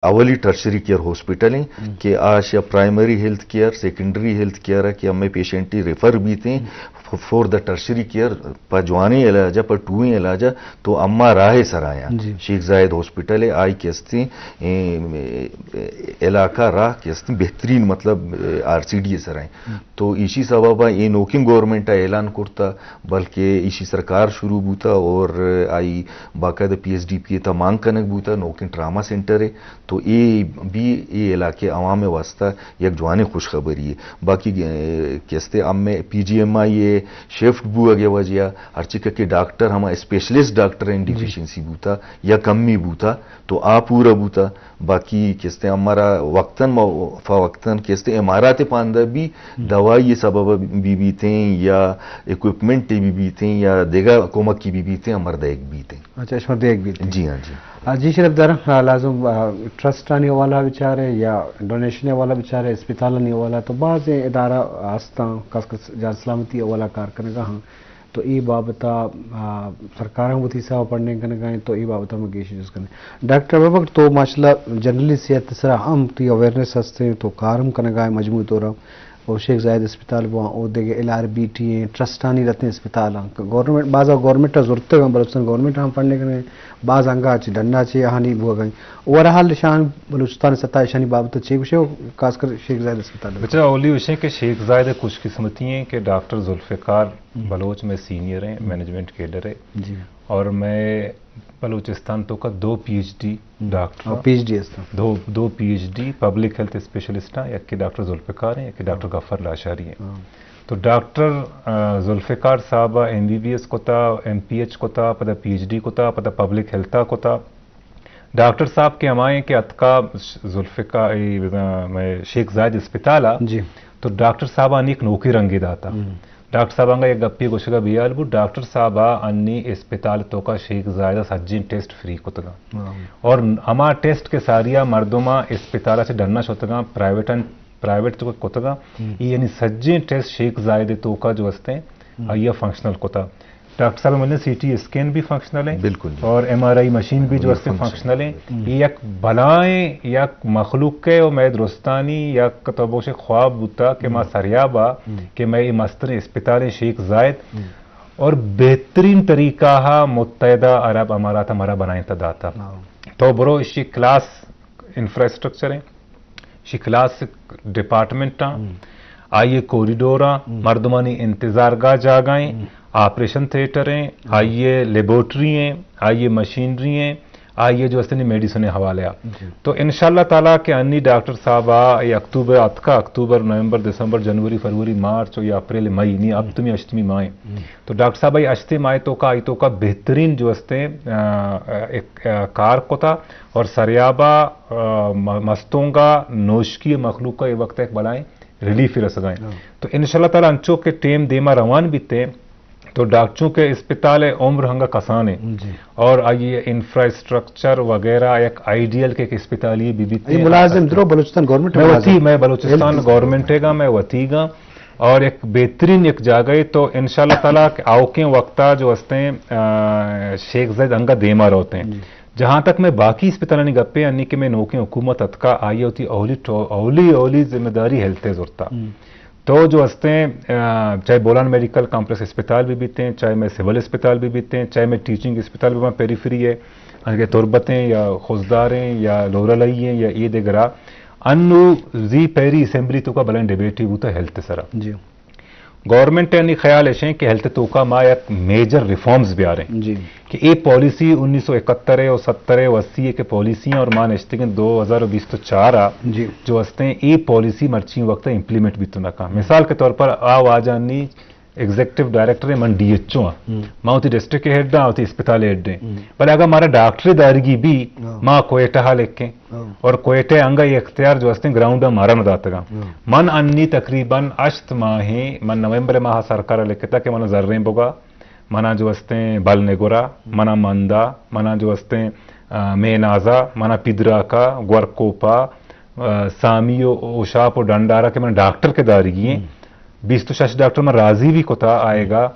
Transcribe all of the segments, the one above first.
اولی tertiary care hospital ایں کہ آ شہ primary health care, secondary health care کہ ہمے پیشنٹی ریفر بیت ایں فور دا ٹرشری کیئر، پہ جوانیں علاج ءَ، پہ ٹوئیں علاج ءَ، تو اما راہ سرا ایں۔ جی۔ شیخ زاید ہاسپٹل ایں، آئی کہ استیں، اے، اے، علاقہ راہ کہ استیں بہترین، مطلب، اے، آر سی ڈی سرا ایں۔ تو ایشی سبب ءَ اے نوکیں گورنمنٹ ءَ اعلان کرتا، بلکہ ایشی سرا کار شروع بوتا اور آئی باقاعدہ پی ایس ڈی پی ءِ تہ ءَ مانگ کنگ بوتا، نوکیں ٹراما سینٹر ایں۔ تو اے بھی اے علاقے عوام ءِ واسطہ یک جوانیں خوشخبری ایں۔ باقی، اے، کہ استیں ہمے پی جی ایم آئی ءِ شفٹ بوگ ءِ وجہ ءَ ہرچی کہ ڈاکٹر، ہما اسپیشلسٹ ڈاکٹر ایں، ڈیفیشنسی بوتا یا کمی بوتا، تو آ پورا بوتا۔ باقی کہ استیں ہمارا وقتاً ما فوقتاً کہ استیں امارات پاندہ بھی دوائی سبب بھی بیت ایں یا اکوپمنٹ بھی بیت ایں یا دیگا کمکی بھی بیت ایں، ہمر دیگ بیت ایں۔ اچھا، اشمر دیگ بیت ایں۔ جی ہاں، جی۔ آ، جی شرف دار، آ، لازم، آ، ٹرسٹانی حوالہ بچارے یا ڈونیشن حوالہ بچارے، اسپتالانی حوالہ تو بعض ادارہ ہستاں، خاص کر جان سلامتی حوالہ کار کنگا ہاں۔ تو اے بابت ءَ، آ، سرکاراں وتی حساب ءَ پڑھنے کنگا ایں، تو اے بابت ءَ ہم گیش جست کنیں۔ ڈاکٹر ابابکر، تو ماشاءاللہ جنرلی صحت سرا ہم تئی اویئرنس ہستیں، تو کار ہم کنگا ایں مجموعی طور ءَ، اور شیخ زاید اسپتال بواں، اور دگہ ایل آر بی ٹی ایں، ٹرسٹانی رتیں اسپتال ایں۔ گورنمنٹ، بعض گورنمنٹ ءَ زرتگ ایں، بلوچستان گورنمنٹ ہم فنڈ کنگا ایں، بعض انگا چہ ڈنا چہ آہانی بوگ ایں۔ اوورآل شان بلوچستان سطح ءَ اشانی بابت ءَ چے گوشے، خاص کر شیخ زاید اسپتال ءِ؟ بچا، اولی گوشیں کہ شیخ زاید خوش قسمتی ایں کہ ڈاکٹر ذوالفقار بلوچ مئے سینئر ایں، مینجمنٹ کیڈر ایں۔ جی۔ اور مئے بلوچستان توکا دو پی ایچ ڈی ڈاکٹر اور ایں۔ پی ایچ ڈی ہستاں۔ دو، دو P H D public health specialist ایں، یکے ڈاکٹر ذوالفقار ایں، یکے ڈاکٹر غفار لاشاری ایں۔ ہاں۔ تو ڈاکٹر، آ، ذوالفقار صاحب ءَ ایم بی بی ایس کتا، ایم پی ایچ کتا، پدا پی ایچ ڈی کتا، پدا پبلک ہیلتھ ءَ کتا۔ ڈاکٹر صاحب کہ ہما ایں کہ اتکا ذوالفقار، اے، بزاں مئے شیخ زاید اسپتال ءَ، جی۔ تو ڈاکٹر صاحب ءَ انیک نوکیں رنگے داتا۔ ہم۔ ڈاکٹر صاحب انگا یک گپے گوشگا بیال بوت، ڈاکٹر صاحب ءَ انی اسپتال توکا شیخ زاید ءِ سجیں ٹیسٹ فری کتگاں۔ ہاں۔ اور ہما ٹیسٹ کہ ساری ءَ مردماں اسپتال ءَ چہ ڈنا شتگاں، پرائیویٹ ان-، پرائیویٹ تو کتگاں، ہم۔ اے یعنی سجیں ٹیسٹ شیخ زاید توکا جو ہستیں، ہم۔ آئی ءَ فنکشنل کتا۔ ڈاکٹر صاحب ملیں، سی ٹی اسکین بھی فنکشنل ایں، بالکل جی۔ اور ایم آر آئی مشین بھی جو ہستیں فنکشنل۔ فنکشنل ایں۔ ہم۔ اے یک بلائیں یک مخلوق ایں اور مئے درستانی یک تو بوشے خواب بوتا کہ ما، ہم۔ سریاب ءَ، ہم۔ کہ مئے اے مستریں اسپتال ایں شیخ زاید، ہم۔ اور بہترین طریقہ ءَ متحدہ عرب امارات ءَ مارا بنائینتا داتا۔ ہاں۔ تو برو اشی کلاس انفراسٹرکچر ایں، اشی کلاسک ڈپارٹمنٹ آں، ہم۔ آئی ءِ کوریڈور آں، ہم۔ مردمانی انتظارگاہ جاگہ ایں، ہم۔ آپریشن تھیٹر ایں، ہم۔ آئی ءِ لیبارٹری ایں، آئی ءِ مشینری ایں، آئی ءِ جو استنی میڈیسن حوالے آ۔ جی۔ تو انشاءاللہ تعالیٰ کہ انی ڈاکٹر صاحب ءَ اے اکتوبر اتکا، اکتوبر، نومبر، دسمبر، جنوری، فروری، مارچ اور یا اپریل، مئی، نی، ہم۔ ہپتمی، ہشتمی ماہ ایں۔ ہم۔ تو ڈاکٹر صاحب ءَ اے ہشتیں ماہ توکا، آئی توکا بہترین جو استیں، آ، آ، ایک، آ، کار کتا۔ اور سریابا، آ، م-، مستونگا نوشکی مخلوق ءَ اے وقت ءَ یک بلائیں ریلیف رسگا ایں۔ ہاں۔ تو انشاءاللہ تعالیٰ انچو کہ ٹیم دیما روان بیتے، تو ڈاک-، چونکہ اسپتال ءِ عمر ہنگا کسان ایں، جی۔ اور آئی ءِ انفراسٹرکچر وغیرہ یک آئیڈیل کہ ایک اسپتال یہ بی بیتے اے ملازم درو بلوچستان گورنمنٹ مئے ملازم۔ وتی، مئے بلوچستان ہیلتھ گورنمنٹ گا، مئے وتی گا۔ اور ایک بہترین ایک جاگہ ایں، تو انشاءاللہ تعالیٰ کہ آؤکیں وقتا جو ہستیں، آ، شیخ زاید انگا دیما روتے ایں۔ جی۔ جہاں تک مئے باقی اسپتالانی گپ ایں، یعنی کہ مئے نوکیں حکومت اتکا، آئی ءَ وتی اولی ٹو-، اولی، اولی ذمہ داری ہیلتھ ءِ زرتا۔ ہم۔ تو جو ہستیں، آ، چاہے بولان میڈیکل کمپلیکس اسپتال بھی بیتے ایں، چاہے مئے سول اسپتال بھی بیتے ایں، چاہے مئے ٹیچنگ اسپتال بھی مئے پیریفری ءَ، اگہ تربت ایں یا خضدار ایں یا لورلائی ایں یا اے دگرا، انو زی پیری اسمبلی توکا بلائیں ڈیبیٹ بوتا ہیلتھ سرا۔ جی۔ گورنمنٹ ءِ انی خیال ایش ایں کہ ہیلتھ توکا ما یک میجر ریفارمز بیاریں۔ جی۔ کہ اے پالیسی انیس سو اکہتر ءِ اور ستر ءِ اور اسی ءِ کہ پالیسی ایں اور ما نشتگیں دو ہزار بیست و چار ءَ جی۔ جو ہستیں اے پالیسی مرچی وقت امپلیمنٹ بیت نہ کن۔ مثال کے طور پر آ واجہ انی ایگزیکٹو ڈائریکٹر ایں، من ڈی ایچ او آں۔ ہم۔ ما وتی ڈسٹرکٹ ہیڈ آں، وتی اسپتال ہیڈ ایں۔ ہم۔ بلے اگاں مارا ڈاکٹرے دارگی بی، ہاں۔ ما کوئٹہ ءَ لکھیں۔ ہاں۔ اور کوئٹہ انگا اے اختیار جو ہستیں گراؤنڈ ءَ مارا نہ داتگاں۔ ہاں۔ من انی تقریباً ہشت ماہیں، من نومبر ماہ سرکار ءَ لکھتا کہ من زرین بگا، منا جو ہستیں بل نگورا، منا مندا، منا جو ہستیں، آ، مینازا، منا پدراکا، گورکوپا، آ، سامی و اوشاپ و ڈنڈارا کہ من ڈاکٹر کہ دارگی ایں، ہم۔ بیست و شش ڈاکٹر من راضی بھی کتا آئیگا،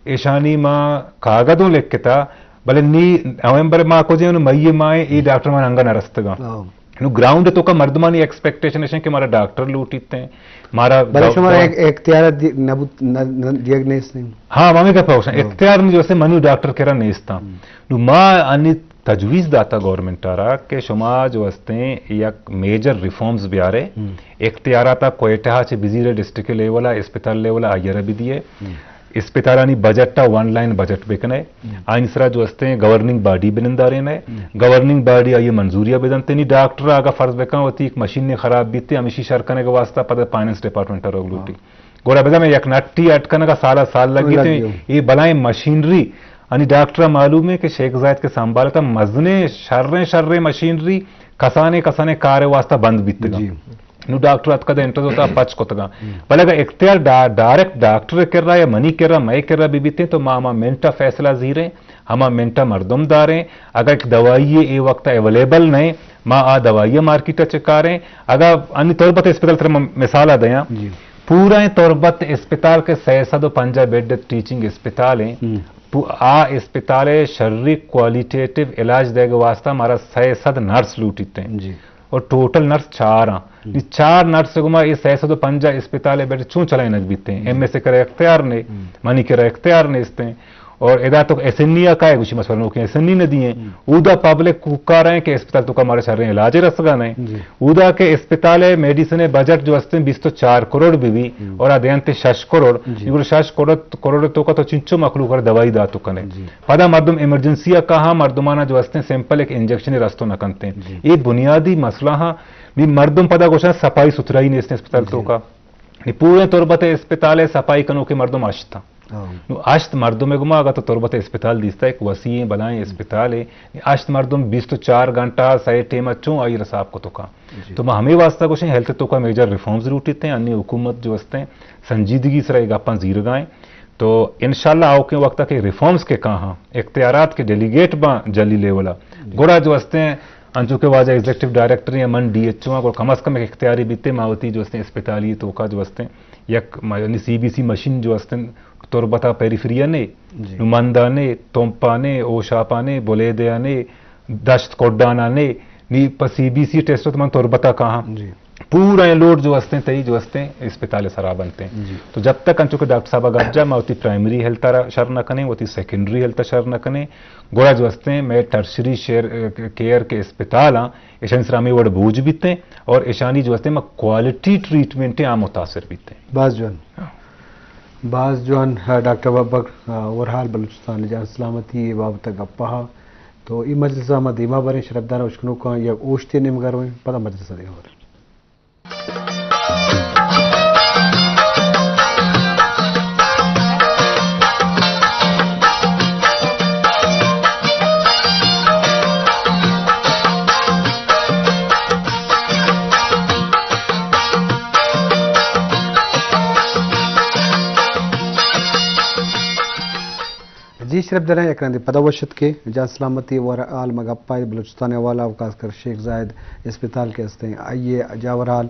ایشانی ما کاگدوں لکھتا، بلے نی نومبر ماہ کجیں انوں مئی ماہ ایں، اے ڈاکٹر من انگا نہ رستگاں۔ ہاں۔ نو گراؤنڈ تو کا مردمانی ایکسپیکٹیشن اش کہ مارا ڈاکٹر لوٹیت ہیں، مارا بلے گو-، شمارا گو-، ایک-، اختیار دی-، نہ بوت-، نہ، نہ، دیگ نیست نہیں۔ ہاں، ہمیں کہا پوشن۔ ہاں۔ اختیار نہیں، جیسے منو ڈاکٹر کرا نیستا۔ ہم۔ نو ما انی تجویز داتا گورنمنٹ را کہ شما جو ہستیں یک میجر ریفارمز بیارے، ہم۔ اختیارات کوئٹہ چہ بزیر ڈسٹرکٹ لیول، اسپتال لیول آئیے را بدیے۔ ہم۔ اسپتالانی بجٹ ء ون لائن بجٹ بکنے، ہم۔ آئین سرا جو ہستیں گورننگ باڈی بنندارین ہے، ہم۔ گورننگ باڈی آئی منظوری بدنتے، نی ڈاکٹر اگا فرض بکن وتی ایک مشین نے خراب بیتے، ہمیشی شر کنگ واسطہ پد فائنانس ڈپارٹمنٹ روگ لوٹی۔ ہاں۔ گوڑا بزاں یک نٹی اٹ کنگا سالا سال لگی لگی تے ہو۔ اے بلائیں مشینری انی ڈاکٹر معلوم ہے کہ شیخ زاید کے سنبھالتا مزنے شریں شریں مشینری کسانے کسانے کار واسطہ بند بیتے۔ جی۔ نو ڈاکٹر اتکا دے انٹرویو تا پچ کتگا۔ ہم۔ بلے اگر اختیار ڈا-، ڈائریکٹ ڈاکٹر کرا یا منی کرا، مئے کرا بہ بیتیں تو ما ہما منٹا فیصلہ زیریں، ہما منٹا مردم داریں۔ اگر ایک دوائی اے وقت اویلیبل نہیں، ما آ دوائی مارکیٹ چکاریں۔ اگر انی تربت اسپتال تر مثال دیاں، جی۔ پورا تربت اسپتال کے سئے سد و پنجاہ بیڈ ٹیچنگ اسپتال ہیں۔ ہم۔ پو-، آ اسپتال شری کوالیٹیٹیو علاج دے کے واسطہ ہمارا سئے سد نرس لوٹیتے ہیں۔ جی۔ اور ٹوٹل نرس چار ہاں۔ ہم۔ نی چار نرس گما اے سئے سد و پنجاہ اسپتال بیڈ چون چلائینگ بیتے ہیں؟ ہم۔ ایم ایس اے کرا اختیار نے، ہم۔ منی کرا اختیار نیستے ہیں۔ اور ادا تو ایس این ای کا ہے، گوشی مسئلہ نوکیں ایس این ای نہ دیے۔ ہم۔ اودا پبلک کوکار ہیں کہ اسپتال تو کا ہمارے شریں علاج رسگا نہیں۔ جی۔ اودا کے اسپتال ہے، میڈیسن ہے، بجٹ جو ہستے ہیں بیست و چار کروڑ بھی بھی، ہم۔ اور ادینتے شش کروڑ۔ جی۔ نی گڑا شش کروڑ، کروڑ تو کا تو چنچو مخلوق پر دوائی دا تو کنے۔ جی۔ پدا مردم ایمرجنسی ء کاہاں، مردمانا جو ہستیں سمپل ایک انجیکشن رستو نہ کنتیں۔ جی۔ اے بنیادی مسئلہ ہاں۔ نی مردم پدا گوشاں صفائی ستھرائی نیست اسپتال جی۔ تو کا۔ نی پورے تربت اسپتال ہے صفائی کنو کے مردم اشتا۔ ہاں۔ نو اشت مردم گما اگر تو تربت اسپتال دیستا ایک وسیع بلائیں اسپتال ہے۔ نی اشت مردم بیست و چار گھنٹہ سئے ٹیم چون آئی را صاف کتو کا۔ جی۔ تو ما ہمیں واسطہ گوشیں ہیلتھ تو کا میجر ریفارمز لوٹیتے ہیں، انی حکومت جو ہستیں سنجیدگی سرا یہ گپاں زیرگائیں۔ تو انشاءاللہ آؤکیں وقت کہ ریفارمز کے کہاں اختیارات کے ڈیلیگیٹ باں جلی لیولا، جی۔ گڑا جو ہستیں انچو کہ واجہ ایگزیکٹو ڈائریکٹر یا من ڈی ایچ او ہاں، گڑا کم از کم ایک اختیاری بیتے ما وتی جو ہستیں اسپتالی تو کا جو ہستیں یک م-، یعنی سی بی سی مشین جو ہستیں تربتا پیریفریا نے، جی۔ نمندانے، تومپانے، اوشاپانے، بلیدیانے، دشت کڈانانے، نی پہ سی بی سی ٹیسٹ تو من تربتا کاہاں۔ جی۔ پورا یہ لوڈ جو ہستیں تئی جو ہستیں اسپتال سرا بنتے ہیں۔ جی۔ تو جب تک انچو کہ ڈاکٹر صاحب گپ جا ما وتی پرائمری ہیلتھ را شر نہ کنیں، وتی سیکنڈری ہیلتھ شر نہ کنیں، گڑا جو ہستیں میں ٹرشری شیئر، اے، کیئر کے اسپتال ہاں، ایشانی سرا ہمیں وڑ بوجھ بیتے ہیں اور ایشانی جو ہستیں ما کوالٹی ٹریٹمنٹ ہاں متاثر بیتے ہیں۔ باز جوان۔ ہاں۔ باز جوان، آ، ڈاکٹر ببر، آ، اوورآل بلوچستان جان سلامتی ء بابت ء گپ ء۔ تو اے مجلس ء ما دیما بریں شرپدار ء اشکنوکاں یک اوشتے نیمگ ء رویں، پدا مجلس ء دیما بریں۔ جی شرپداراں، یک رندے پدا وش اتکے۔ جان سلامتی ء اوورآل ما گپ ء بلوچستان ء حوالہ ء خاص کر شیخ زاید اسپتال کہ ہستیں، آئی ء جاورحال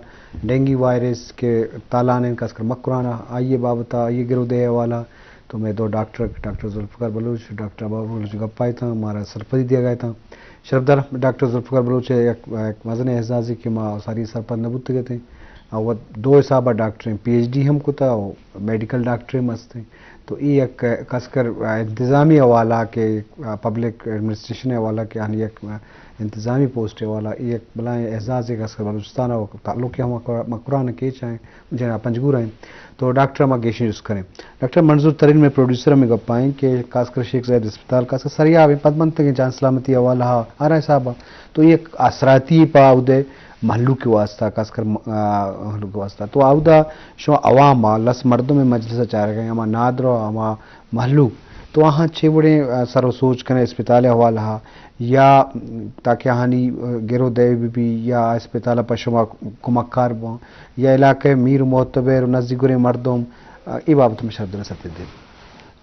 ڈینگی وائرس کہ تالان انت خاص کر مکران ء، آئی ء بابت ء، آئی ء گرودے ء حوالہ تو مئے دو ڈاکٹر، ڈاکٹر ذوالفقار بلوچ، ڈاکٹر ابا بلوچ گپ ء اتاں، مارا سرپدی دیگ ء اتاں۔ شرپدار ڈاکٹر ذوالفقار بلوچ ء یک، یک مزنیں اعزازے کہ ما ساری سرپد نہ بوتگ اتیں۔ آ وت دو حساب ء ڈاکٹریں، پی ایچ ڈی ہم کتا ء میڈیکل ڈاکٹر ہم ہستیں۔ تو اے یک خاص کر انتظامی حوالہ کہ پبلک ایڈمنسٹریشن حوالہ کہ آنی یک انتظامی پوسٹ حوالہ، اے یک بلائیں اعزازے خاص کر بلوچستان ء تعلق ہم مکران کیچ ء جناب پنجگور ء۔ تو ڈاکٹر ہما گیشیں جست کریں۔ ڈاکٹر منظور ترین میں پروڈیوسر ہمیں گپائیں کہ خاص کر شیخ زاید اسپتال خاص کر سریاب ہیں، پدمنتگیں جان سلامتی حوالہ ہا، ہر حساب ہا۔ تو یک آسراتی پا اودے مہلوک واسطہ، خاص کر م-، آ، مہلوک واسطہ۔ تو اودا شما عوام آ، لس مردم مجلس چارگا، ہما نادرو، ہما مہلوک۔ تو آہاں چے وڑیں، آ، سر و سوچ کنے اسپتال حوالہ ہا؟ یا تاکہ آہانی، آ، گرو دے بہ بی یا اسپتال پہ شما کمک کار بوں یا علاقہ میر و معتبر و نزیک گریں مردم، آ، اے بابت میں شرپدار سرپد دے۔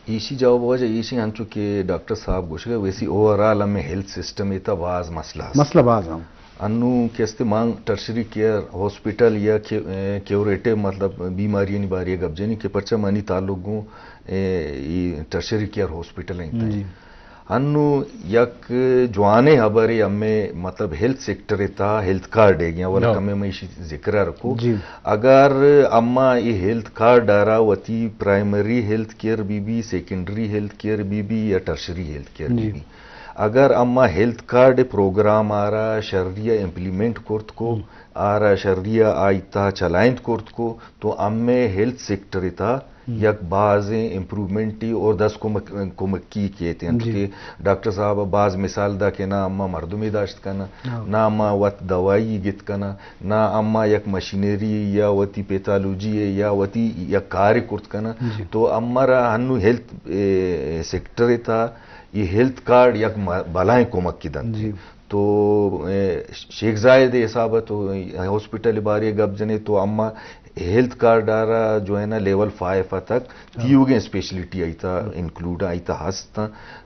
ایشی جواب واجہ ایشی انچو کہ ڈاکٹر صاحب گوشگا ویسی اوورآل ہمیں ہیلتھ سسٹم ایتا باز مسئلہ است۔ مسئلہ باز ہم۔ انو کہ است مان ٹرشری کیئر ہاسپٹل یا کہ-، اے، کیوریٹو مطلب بیماریانی بارے گپ جنی کہ پرچہ منی تعلق گوں، اے، ای ٹرشری کیئر ہاسپٹل ہیں۔ جی۔ انو یک جوانیں ہبرے ہمے، مطلب، ہیلتھ سیکٹر ءِ تہا ہیلتھ کارڈ ئیگ ایں، اولا ہاں۔ کمے من ایشی ذکر ءَ رکو۔ جی۔ اگر اما اے ہیلتھ کارڈ ءَ را وتی primary health care B B, secondary health care B B یا ٹرشری ہیلتھ کیئر بی جی۔ بی، اگر اما ہیلتھ کارڈ پروگرام ءَ را شری ءَ امپلیمنٹ کرت کو، ہم۔ آ را شری ءَ آئی تہا چلائینت کرت کو، تو ہمے ہیلتھ سیکٹر ءِ تہا ہم۔ یک بازیں امپروومنٹے اور دست کمک، کمکی کیت انت جی۔ کہ ڈاکٹر صاحب ءَ باز مثال دا کہ نہ اما مردمے داشت کناں، ہاں۔ نہ اما وت دوائی گت کناں، نہ اما یک مشینری یا وتی پیتھالوجی یا وتی یک کارے کرت کناں، جی۔ تو اما را ہنو ہیلتھ، اے، سیکٹر ءِ تہا اے ہیلتھ کارڈ یک م-، بلائیں کمکے دنت۔ جی۔ تو، اے، شیخ زاید ءِ حساب ءَ تو ہاسپٹل ءِ بارے ءَ گپ جنے تو اما ہیلتھ کارڈ ءَ را جو ہے نا لیول فائیو ءَ تک ہاں۔ تیوگیں اسپیشلٹی آئی تہا ہاں۔ انکلوڈ آئی تہا ہست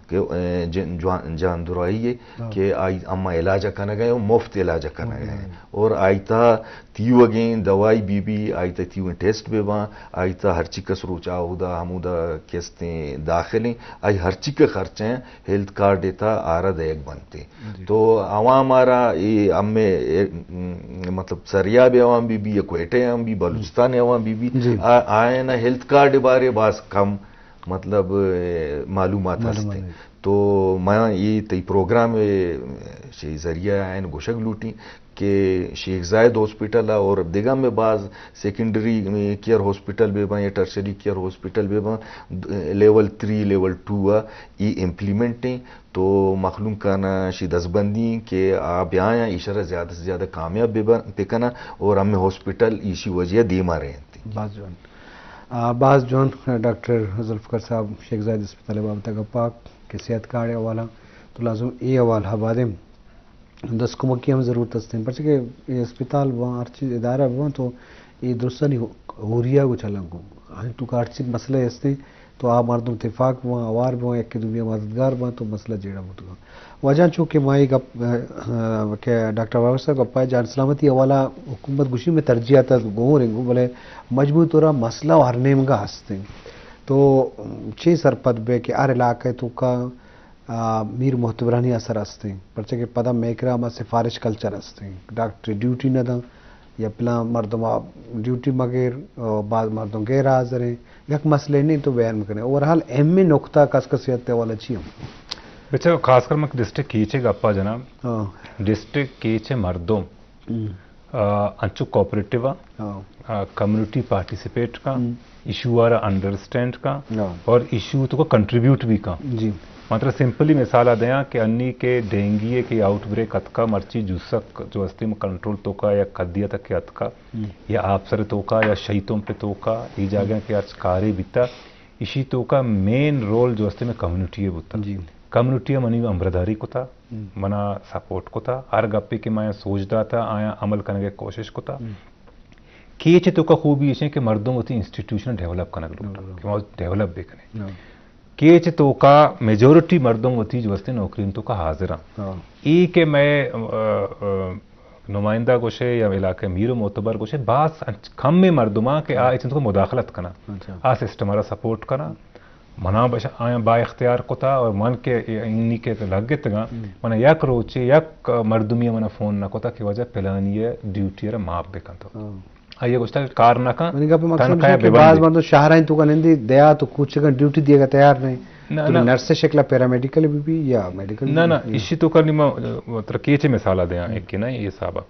کہ، اے، جن-، جوان-، جاندرائی ءِ ہاں۔ کہ آئی اما علاج کنگ ءَ ایں، مفت علاج کنگ ءَ ایں۔ ہاں۔ اور آئی تہا تیوگیں دوائی بی بی، آئی تہا تیوگیں ٹیسٹ بہ باں، آئی تہا ہرچی کس روچ آ اودا ہمودا کہ استیں داخل ایں، آئی ہرچی کہ خرچ ایں ہیلتھ کارڈ ءِ تہا آ را دئیگ بنت۔ جی۔ تو عوام ءَ را اے ہمے، اے، م-، مطلب سریاب ءِ عوام بی بی یا کوئٹہ ءِ عوام بی، بلوچستان ءِ عوام بی بی، جی۔ آ-، آیاں نا ہیلتھ کارڈ ءِ بارے ءَ باز کم، مطلب، اے، معلومات معلومات ہست ایں۔ نہیں۔ تو من اے تئی پروگرام ءِ شی ذریعہ ءَ آیاں گوشگ لوٹیں کہ شیخ زاید ہاسپٹل ءَ اور دگہ ہمے باز سیکنڈری کیئر ہاسپٹل بہ باں یا ٹرشری کیئر ہاسپٹل بہ باں، لیول تھری، لیول ٹو ءَ اے امپلیمنٹ ایں، تو مخلوق ءَ نا شی دزبندی ایں کہ آ بیایاں ایشرا زیادہ سے زیادہ کامیاب بہ بن-، بکناں اور ہمے ہاسپٹل ایشی وجہ ءَ دیما رہینت۔ باز جوان۔ آ، باز جوان، ڈاکٹر ذوالفقار صاحب، شیخ زاید ہسپتال ءِ بابت ءَ گپ ءَ کہ صحت کارڈ ءِ حوالہ تو لازم اے حوالہ ءَ بادیں دست کمکی ہم ضرورت است ایں، پرچہ کہ اے ہسپتال بواں، ہر چیز ادارہ بواں تو اے درستانی ہو-، ہوریا گو چلن کو۔ ہنی تو ہر چیز مسئلہ است ایں تو آ مردم تفاق بواں، ہوار بواں، یکے دومی ءَ مددگار بواں تو مسئلہ جیڑہ بوتگاں۔ واجہ چونکہ ما اے گپ، ا، ا، کہ ڈاکٹر بابر صاحب گپا جان سلامتی حوالہ حکومت گوشی میں ترجیحات گور انگو، بلے مجموعی طور مسئلہ ہر نیمگا ہست ایں۔ تو چے سرپد بے کہ ہر علاقہ توکا آ، میر معتبرانی اثر است ایں، پرچہ کہ پدا مئے کرا ہما سفارش کلچر است ایں، ڈاکٹر ڈیوٹی نہ داں یا پلان مردم آ ڈیوٹی مگر، آ، بعض مردم غیر حاضر ایں، یک مسئلہ نہیں تو بیان مکنے۔ اوورآل اہمیں نقطہ کس کس صحت ءِ حوالہ چی ہم؟ بچہ خاص کر من ڈسٹرکٹ کیچ ءِ گپا جناب، ہاں۔ ڈسٹرکٹ کیچ ءِ مردم ہم۔ آ، انچو کوآپریٹو آ، ہاں۔ آ، کمیونٹی پارٹیسپیٹ کا، ہم۔ ایشو آ را انڈرسٹینڈ کا، ہاں۔ اور ایشو توکا کنٹریبیوٹ بھی کا۔ جی۔ مطلب سمپلی مثال آ دیاں کہ انی کہ ڈینگی ءِ کہ آؤٹ بریک اتکا، مرچی جوسک جو ہستی کنٹرول توکا یا کدی تک کہ اتکا، ہم۔ یا آپسر توکا یا شہی تمپ توکا، اے جاگہ کہ ہرچ کارے بیتا، ایشی توکا مین رول جو ہستی میں کمیونٹی ءِ بوتا۔ جی۔ کمیونٹی ءَ منی ہمراہداری کتا، ہم۔ منا سپورٹ کتا، ہر گپے کہ من سوچ داتا، آیاں عمل کنگ ءِ کوشش کتا۔ ہم۔ کیچ ءِ توکا خوبی ایش ایں کہ مردم وتی انسٹیٹیوشن ڈیولپ کنگ لوٹاں، ڈیولپ۔ کہ ما ڈیولپ بکنیں۔ ہاں۔ کیچ ءِ توکا میجورٹی مردم وتی جو ہستیں نوکری توکا حاضر ایں۔ ہاں۔ اے کہ میں، ا، ا، نمائندہ گوشے یا علاقہ میر و معتبر گوشے، باز انچ-، کمیں مردماں کہ آ ہاں۔ اچ توکا مداخلت کناں۔ اچھا۔ آ سسٹم ءَ را سپورٹ کناں۔ منا بش-، آیاں با اختیار کتا اور من کہ انی کہ لگتگاں، ہم۔ منا یک روچے یک مردمی منا فون نہ کتا کہ واجہ پلانی ءِ ڈیوٹی ءَ را معاف بکن تو۔ ہاں۔ آئی ءَ گوشتا کہ کار نہ کن، منی گپ ءِ مقصد تنخواہ ہمیش ایں کہ ببندی۔ باز مردم شہر ءَ توکا نندی دیا تو کوچگاں ڈیوٹی دیگا تیار نہیں۔ نہ، تو نہ۔ نرس ءِ شکل ءَ پیرامیڈیکل بی بی یا میڈیکل نہ، بی نہ، بی۔ ایشی توکا نی ما، ترا کیچ ءِ مثال دیاں، ہم۔ ایک کہ نا اے حساب ءَ۔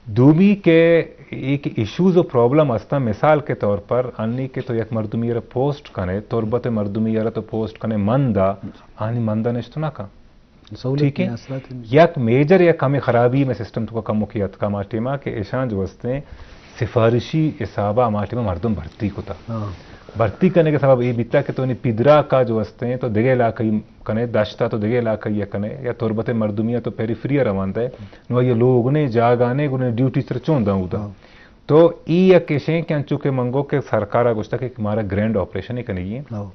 دومی کہ ایک ایشوز و پرابلم ہستاں، مثال کے طور پر انی کہ تو یک مردمی ءَ را پوسٹ کنے، تربت ءِ مردمی ءَ را تو پوسٹ کنے، مند ءَ، آنی مند ءَ نشت نہ کن۔ سہولت ٹھیک ہے؟ نہیں، آسرات نہیں۔ یک میجر یک ہمے خرابی میں سسٹم توکا کموکے اتکا ہما ٹیما کہ ایشاں جو ہستیں سفارشی حسابا ہما ٹیما مردم بھرتی کتا۔ ہاں۔ بھرتی کنگ ءِ سبب اے بیتا کہ تو نی پیدراکا جو ہستیں تو دگہ علاقہ کنے، دشتا تو دگہ علاقہ ءَ کنے، یا تربت ءِ مردمی ءَ تو پیریفری ءَ روان دئے، نو آئی ءَ لوگ نے، جاگہ نے، گڑا ڈیوٹی سر چون داں اودا۔ ہاں۔ تو ای یک ایشیں کہ انچو کہ من گو کہ سرکار ءَ گوشتا کہ مارا گرینڈ آپریشن کنگی ایں۔ ہاں۔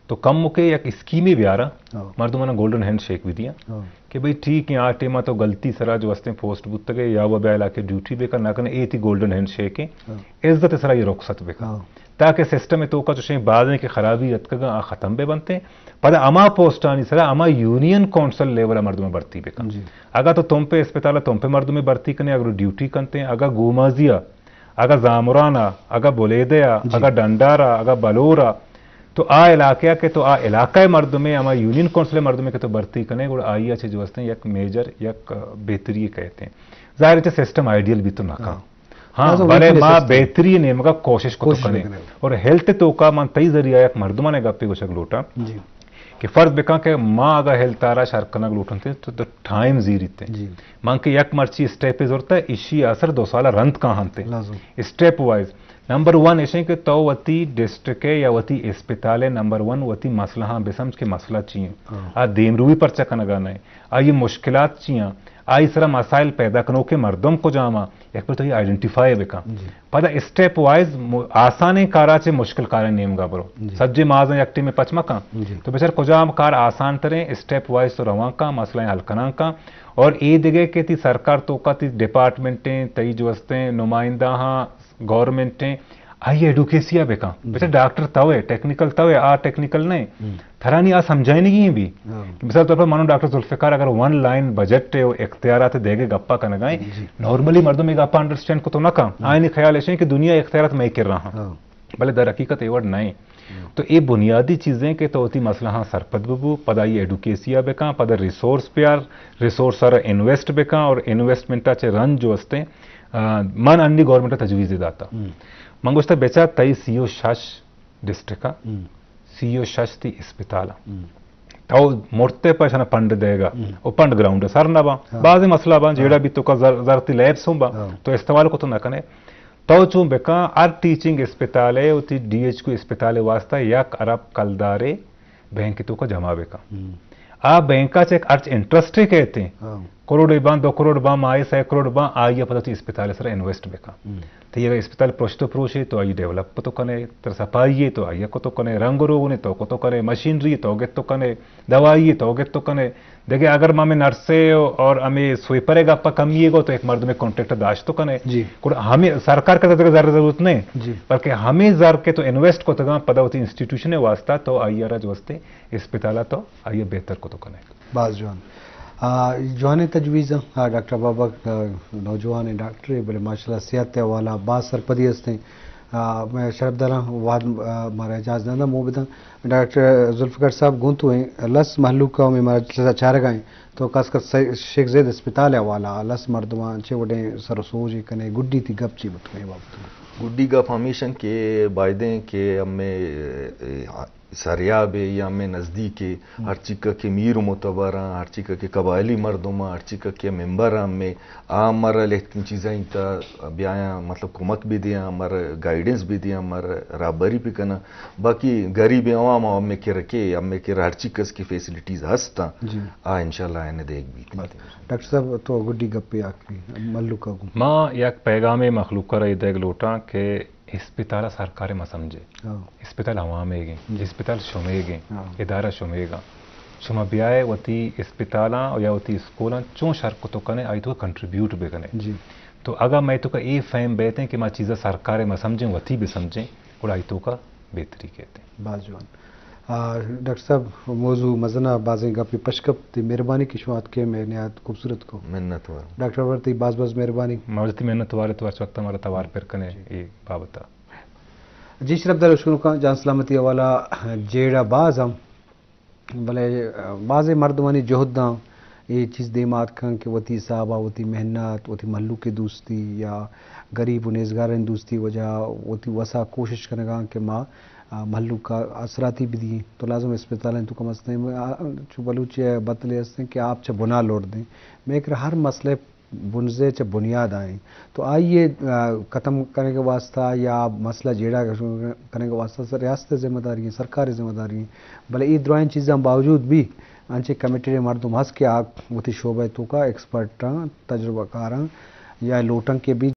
تو کموکے یک اسکیمے بیاراں، ہاں۔ مردماں گولڈن ہینڈ شیک بھی دیاں۔ ہاں۔ کہ بھئی ٹھیک ہے، آ ٹیما تو غلطی سرا جو ہستیں پوسٹ بوتگے یا وہ بیا علاقے ڈیوٹی بکن نہ کنے، اے تئی گولڈن ہینڈ شیک ایں۔ ہاں۔ عزت سرا یہ رخصت بکن۔ ہاں۔ تاکہ سسٹم ءِ توکا چوشیں بازیں کہ خرابی اتکگاں آ ختم بہ بنتیں۔ پدا ہما پوسٹانی سرا ہما یونین کونسل لیول ءَ مردم بھرتی بکن۔ جی۔ اگاں تو تمپ ءِ اسپتال ءَ تمپ ءِ مردمے بھرتی کنے، اگر ڈیوٹی کنتیں، اگاں گومازی ءَ، اگاں زامران ءَ، اگاں بلیدہ ءَ، جی۔ اگاں ڈنڈار ءَ، اگاں بلور ءَ، تو آ علاقہ ءَ کہ تو آ علاقہ ءِ مردمے، ہما یونین کونسل ءِ مردمے کہ تو بھرتی کنے، گڑا آئی ءَ چہ جو ہستیں یک میجر، یک بہتری کہتے ہیں۔ ظاہر ہے چہ سسٹم آئیڈیل بھی تو نہ کن۔ ہاں۔ ہاں، لازم بلے ویٹ ما لسٹ ہے۔ بہتری نیمگا کوشش کو تو کوشش کنے۔ بکنے۔ اور ہیلتھ توکا من تئی ذریعہ یک مردمانے گپے گوشگ لوٹاں۔ جی۔ کہ فرض بکن کہ ما اگا ہیلتھ آرا شر کنگ لوٹنتے تو، تو ٹائم زیریتے۔ جی۔ من کہ یک مرچی اسٹیپ زورتا، اشی اثر دو سال رند کا ہنتے۔ لازم۔ Step wise. نمبر ون ایشیں کہ تو وتی ڈسٹرکٹ یا وتی اسپتال نمبر ون وتی مسئلہ ہاں بسمجھ کہ مسئلہ چی ہیں۔ ہاں۔ آ دیمروی پرچہ کنگا نہیں۔ آئی مشکلات چی ہیں؟ آئی سرا مسائل پیدا کنوکیں مردم کجام ہیں؟ یک بر تو یہ آئیڈینٹیفائی بکن۔ جی۔ پدا اسٹیپ وائز م-، آسانیں کارا چہ مشکل کاریں نیمگا برو۔ جی۔ سجے مازن یک ٹیم پچ مکن۔ جی۔ تو بچار کجام کار آسان تریں، اسٹیپ وائز تو روان کن، مسئلہ حل کنان کن۔ اور اے دگہ کہ تی سرکار توکا تی ڈپارٹمنٹیں، تئی جو ہستیں نمائندہ ہاں، گورنمنٹیں، آئی ایڈوکیسی ءَ بکن۔ جی۔ بچار ڈاکٹر توے، ٹیکنیکل توے، آ ٹیکنیکل نہیں۔ ہم۔ ترانی آ سمجھائینگی ہیں بھی۔ ہاں۔ کہ مثال طور پر مانو ڈاکٹر ذوالفقار اگر ون لائن بجٹ ہے و اختیارات دیگے گپا کنگائیں، جی۔ نارملی مردم یہ گپا انڈرسٹینڈ کو تو نہ کن۔ ہم۔ آئینی خیال ایسے ہیں کہ دنیا اختیارات میں کر رہا ہاں۔ ہاں۔ بلے در حقیقت یہ وڑ نہیں۔ ہم۔ تو یہ بنیادی چیزیں کہ تو وتی مسئلہ ہاں سرپد ببو، پدا یہ ایڈوکیسی ءَ بکن، پدا ریسورس پیار، ریسورس ءَ را انویسٹ بکن اور انویسٹمنٹ ءَ چہ رند جو ہستیں، آ، من انی گورنمنٹ ءَ تجویز داتا۔ ہم۔ من گوشتا بچار تئی سی و شش ڈسٹرکٹ ءَ، ہم۔ سی و شش تی اسپتال ءَ۔ ہم۔ تو مرتے پہ شنا پنڈ دے گا۔ ہم۔ او پنڈ گراؤنڈ سر نہ با۔ ہاں۔ بعض مسئلہ با، ہاں۔ جیڑا بھی تو کا زر-، زرتی لیبس ہوں با۔ ہاں۔ تو استعمال کو تو نہ کنے۔ تو چون بکن ہر ٹیچنگ اسپتال ہے، وتی ڈی ایچ کو اسپتال واسطہ یک ارب کلدارے بینک تو کا جمع بکن۔ ہم۔ آ بینک ءَ چہ ہرچ انٹرسٹ کہتے ہیں۔ ہاں۔ کروڑے باں، دو کروڑ باں، ماہے سئے کروڑ باں، آئی ءَ پدا تئی اسپتال ءِ سرا انویسٹ بکن۔ ہم۔ تئی اگہ اسپتال پرشت و پروشے تو آئی ڈیولپ کتو کنے، تر صفائی ہے تو آئی کتو کنے، رنگ روغنے تو کتو کنے، مشینری تو گتو کنے، دوائی تو گتو کنے۔ دگہ اگر ما ہمیں نرسے اور ہمیں سویپرے گپا کمی ہے گو تو ایک مردم کانٹریکٹ داشتو کنے۔ جی۔ گڑا ہمیں سرکار کا دگہ زر ضرورت نہیں، جی۔ بلکہ ہمیں زر کے تو انویسٹ کتگاں پدا وتی انسٹیٹیوشن واسطہ تو آئی ءَ را جو ہستے اسپتال ءَ تو آئی ءَ بہتر کتو کنے۔ باز جوان۔ آ، جوانیں تجویز، آ، ڈاکٹر بابک، آ، نوجوانیں ڈاکٹرے، بلے ماشاءاللہ صحت ءِ حوالہ باز سرپدی ہستیں۔ آ، میں شرفداراں وہد، آ، مارا اجازت داں، مو بداں۔ ڈاکٹر ذوالفقار صاحب، گوں تو ہیں، لس مہلوک ہمیں مارا چارگا ہیں، تو خاص کر سے-، شیخ زید اسپتال ءِ حوالہ، لس مردماں چے وڑیں سر و سوج کنے، گڈی تی گپ چی بتو اے بابت؟ گڈی گپ ہمیشن کہ بایدیں کہ ہمیں، اے، سریاب ءَ یا ہمے نزدیک ءَ ہم۔ ہرچی کہ میر و معتبر آں، ہرچی کہ قبائلی مردم آں، ہرچی کہ ممبر آں، ہمے آ مر لہتیں چیزاں تا بیایاں، مطلب کمک بھی دیاں، مر گائیڈنس بھی دیاں، مر رہبری بھی کناں۔ باقی غریب عوام ہمے کر کے، ہمے کر ہرچی کس کی فیسلٹیز ہستاں، جی۔ آ انشاءاللہ آئین دیگ بیت۔ بس۔ ڈاکٹر صاحب، تو گڈی گپے آکھی ملوکا گوں۔ ما یک پیغامے مخلوق ءَ را دیگ لوٹاں کہ اسپتال ءَ سرکار ءَ مہ سمجھے۔ ہاں۔ اسپتال عوام ءِ گیں، جی۔ اسپتال شمے گیں، ہاں۔ ادارہ شمے گاں۔ شما بیائے وتی اسپتالاں یا وتی اسکولاں چون شر کتو کنے، آئی تو کنٹریبیوٹ بکنے۔ جی۔ تو اگاں مئے تو کا اے فہم بیتیں کہ ما چیزا سرکار ءَ مہ سمجھیں، وتی بہ سمجھیں، گڑا آئی تو کا بہتری کہتے ہیں۔ باز جوان۔ آ، ڈاکٹر صاحب، موضوع مزنہ، بازیں گپے پشکپ، تی مہربانی کہ شما اتکے، میں نہایت خوبصورت کو۔ منت وار۔ ڈاکٹر ورتی باز باز مہربانی۔ ما وتی منت وار تو ہرچ وقت ہمارا توار پر کنے، جی۔ اے بابتا۔ جی شرف دار اشکنوکاں، جان سلامتی حوالہ جیڑہ باز ہم، بلے بازیں مردمانی جہداں اے چیز دیما اتکن کہ وتی حسابا، وتی محنت، وتی مہلوک دوستی یا غریب و نیزگارانی دوستی وجہ وتی وسا کوشش کنگاں کہ ما، آ، مہلوک آسراتی بدییں۔ تو لازم اسپتالانی تو کم از کم، آ، چو بلوچی بتلے ہستیں کہ آپ چہ بنا لوٹ دیں۔ میں کر ہر مسئلہ بنزے چہ بنیاد آئیں۔ تو آئی ءَ، آ، ختم کنگ ءِ واسطہ یا مسئلہ جیڑہ کنگ ءِ واسطہ سر ریاست ءِ ذمہ داری ہیں، سرکار ءِ ذمہ داری ہیں۔ بلے اے درائیں چیزاں باوجود بھی انچیں کمیٹیڈ مردم ہست کہ آ وتی شعبہ ءِ توکا ایکسپرٹاں، تجربہ کاراں یا لوٹاں کہ بھی